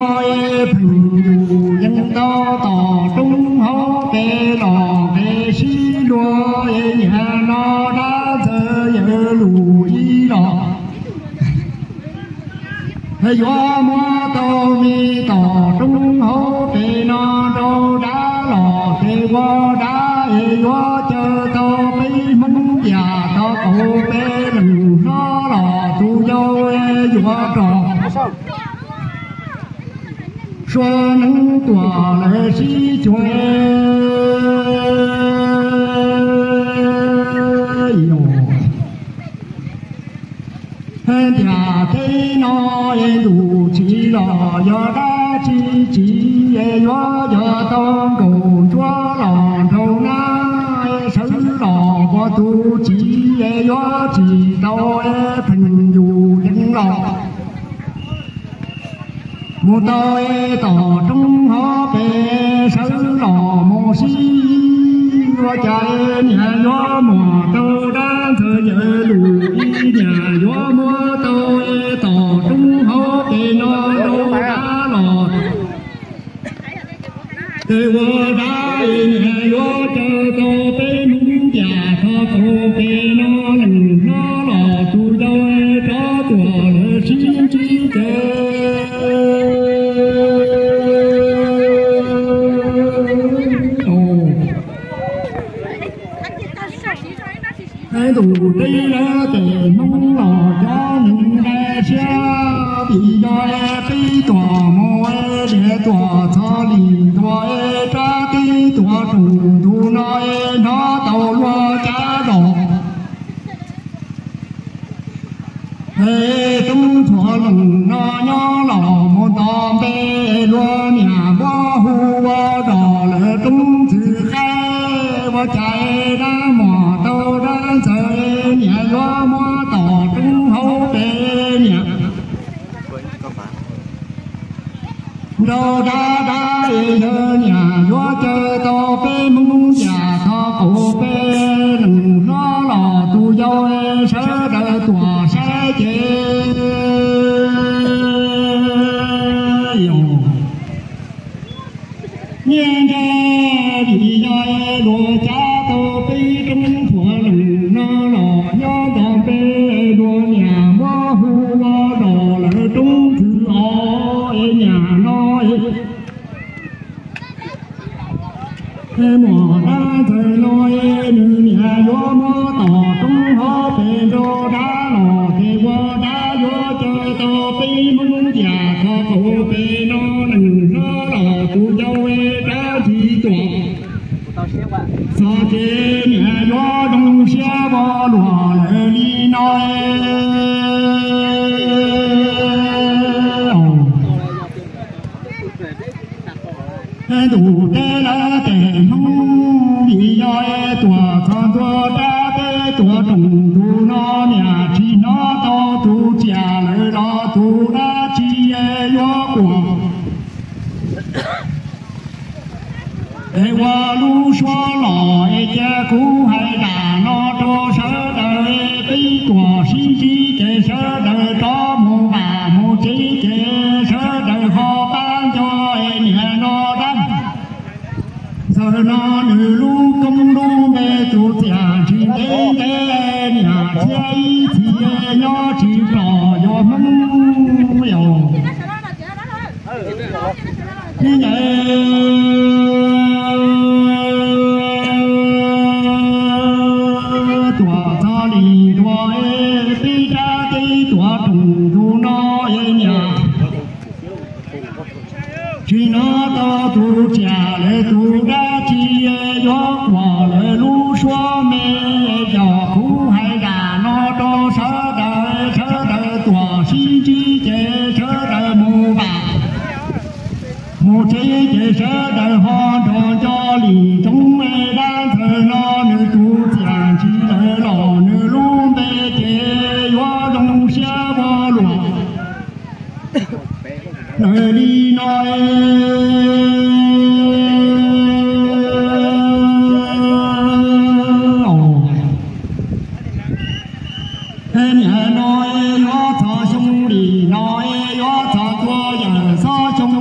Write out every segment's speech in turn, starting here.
Pheej yus yeej tau tom roob hauv pes los pes sib luag es niam no dab ntxawg yawg lus ib los. Yuav muab tau me tom roob hauv pes no rau dab los pes ua dab es yuav caw tau peb Hmoob Yas thov kaus peb leeg hlob los tus yau yuav rov Suav neeg tuam lawv sib cuag. Ntiaj teb no es ntuj tsis los yog dab tsi tsis es yuav yog tau nkaus ntsuab los nraug nab es sawv los ua tus txiv es yuav tsis tau es pheej yus yeej los. Mus tau es tom roob hauv pes sawv los mus sib ua cas es niam yuav muab tau dab ntxawg yawg lus ib niam yuav muab tau es tom roob hauv pes no rau dab los pes ua dab es niam yuav caw tau peb Hmoob Yas thov kaus pes no leej hlob los tus yau rov tuam lawv sib ntsib ces ntuj teb lawv tes Hmoob los cov neeg dai siab vim yog es peb tuam mus es diav tuam txog lim ntua es rab teb tuam rooj ntug no es hnov tau luag cav los. Es tub ntxhuav leej no nyob los mus nto npe luag niam muab hu ua dog lawv roob ntxwv qaib ua cas es dab muam tau dab ntxawg niam yuav muab tom roob hauv pes niam nrau dab dab es yawg niam yuav caw tau peb Hmoob Yas thov kaus peb leej hlob los tus yau sawv daws tuam saib ces nyiaj ntshe vim yog luag cav tau peb roob ntxhuav leej no los nyob nto npe luag niam muab hu ua dog lawv roob ntxwv os es niam no es muam dab ntxawg no es nws niam yuav muab tom roob hauv pes nrau dab los ces ua dab yuav caw tau peb Hmoob Yas thov kaus pes no leej hlob los tus yau es dab tsis tuam txog ces niam yuav zoo siab ua luam lawm li no es. Ntuj teb lawv tes Hmoob vim yog es tuam txog ntua rab teb tuam rooj ntug no niam tsis hnov tau tus tsiaj lawm los tus dab tsi es yuav quas es ua lub suab los es cia kuv hais zaj no rau sawv daws peb tuam sib ntsib ces sawv daws rov mus vam mus tsev ces sawv daws ho pab nco es niam no dab ntxawg no nws lub koob lub npe tus txiaj ntsim ntev ntev niam txiab ib txhis nyob tsis pom yuav Hmoob yau. Ib nyuag tuam txog li ntua es peb rab teb tuam rooj ntug no es niam tsis hnov tau tus tsiaj lawm tus dab tsi es yuav quas lawm lub suab me. Yog kuv hais zaj no rau sawv daws, sawv daws tuam sib ntsib ces sawv daws mus vam mus tsev ces sawv daws ho nrog nco li roob me. Dab ntxawg no nws tus txiaj ntsim lawm los nws lub npe ces yuav zoo siab ua luam lawm li no es. Niam no es yuav txog xyoo li no es yuav txog tua yawm xob xyoo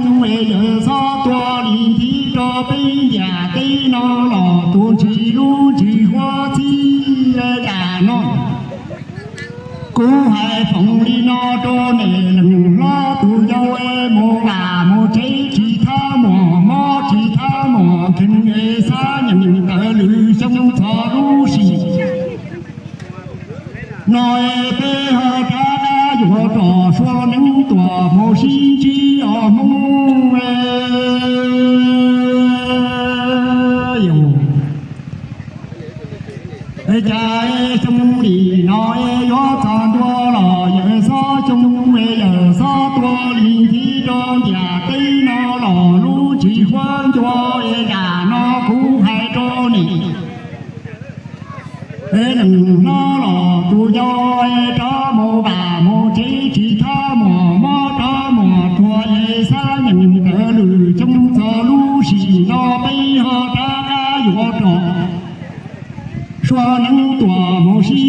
Kuv hais foom li no rau nej leej hlob tus yau, mus vaj mus tsev tsis thab muag mob tsis thab muag nkeeg, xav nyeem ntawv lwm xyoo txog lub sij hawm no, peb ho rov qab yuav rov sua neeb tuaj mus sib ntsib os Hmoob. Yog cas xyoo li no yuav txog ntua los yawm xob xyoo, yawm xob tuaj li nthi rau ntiaj teb no los lub tsis huab ncua. Yam no kuv hais rau nej leej hlob los tus yau, rov mus vaj mus tsev tsis thab muag mob rov muag ruam, xav nyeem ntawv lwm xyoo txog lub sij hawm no, peb ho rov qab yuav rov sua neeb tuaj mus sib